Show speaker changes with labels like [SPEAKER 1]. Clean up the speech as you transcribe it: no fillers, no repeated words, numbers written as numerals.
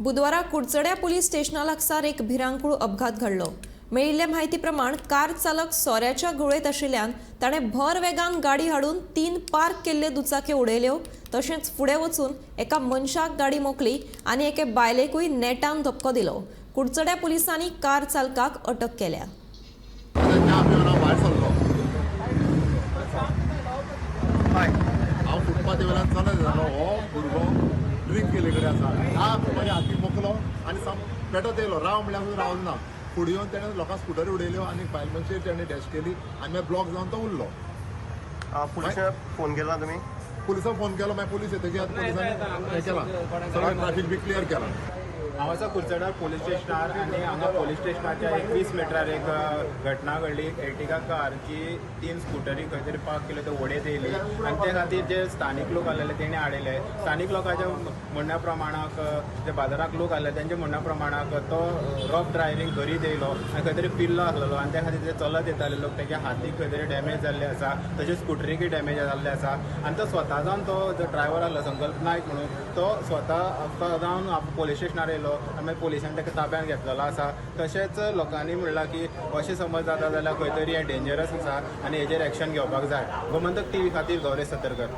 [SPEAKER 1] बुधवारा कुडचड्या पुलीस स्टेशना लागसार एक भिरांकूळ अपघात घडलो. मेळिल्ले म्हायती प्रमाण कार चालक सोऱ्याच्या घुंवळेत आशिल्ल्यान ताणें भर वेगान गाडी हाडून 3 पार्क केल्ल्यो दुचाकी उडयल्यो. तशेंच फुडें वचून एका मनशाक गाडी मोखली आनी एके बायलेकूय नेटान धपको दिलो. कुडचड्या पुलिसांनी कार चालकाक अटक केल्या.
[SPEAKER 2] च्या पिवन हांव भायर सरलो. हांव फुटपाथी वयल्यान चलत येतालो. हो भुरगो ड्रिंक केल्ले कडेन आसा. धा म्हज्या हातीक मोखलो आनी पेटत येयलो. राव म्हणल्यार सुद्दां रावलो ना. फुडें येवन तेणें लोकांक स्कुटर उडयल्यो आनी बायल मनशेर तेणें डॅश केली आनी मागीर ब्लॉक जावन तो उरलो.
[SPEAKER 3] पुलिसांक फोन केला तुमी?
[SPEAKER 2] पुलिसांक फोन केलो. मागीर पुलीस येतकीर आतां पुलिसांनी हें केलां, सगळें ट्राफीक बी क्लियर केलां.
[SPEAKER 4] हांव आसा कुडचड्यार पोलीस स्टेशनार आनी हांगा पोलीस स्टेशनाच्या एक 20 मिटरार एक घटना घडली. एर्टिगा कार जी 3 स्कुटरी खंय तरी पार्क केल्यो त्यो वडयत येयली आनी ते खातीर जे स्थानीक लोक आसलेले तेणी हाडयले. स्थानीक लोकांच्या म्हणण्या प्रमाणाक, जे बाजाराक लोक आसले तेंच्या म्हणण्या प्रमाणाक तो रफ ड्रायव्हींग करीत येयलो आनी खंय तरी पिल्लो आसलेलो आनी त्या खातीर ते चलत येताले लोक तेज्या हातीक खंय तरी डॅमेज जाल्ले आसा, तशेंच स्कुटरीकय डॅमेज जाल्ले आसा. आनी तो स्वता जावन, तो जो ड्रायव्हर आसलो संकल्प नायक म्हणून, तो स्वता जावन पोलीस स्टेशनार येयलो आनी मागीर पोलिसान ताका ताब्यात घेतलेलो आसा. तशेंच लोकांनी म्हणलां की अशें समज जाता जाल्यार खंय तरी हें डेंजरस आसा आनी हेजेर एक्शन घेवपाक जाय. गोमंतक टीव्ही खातीर गौरेश सतरकर.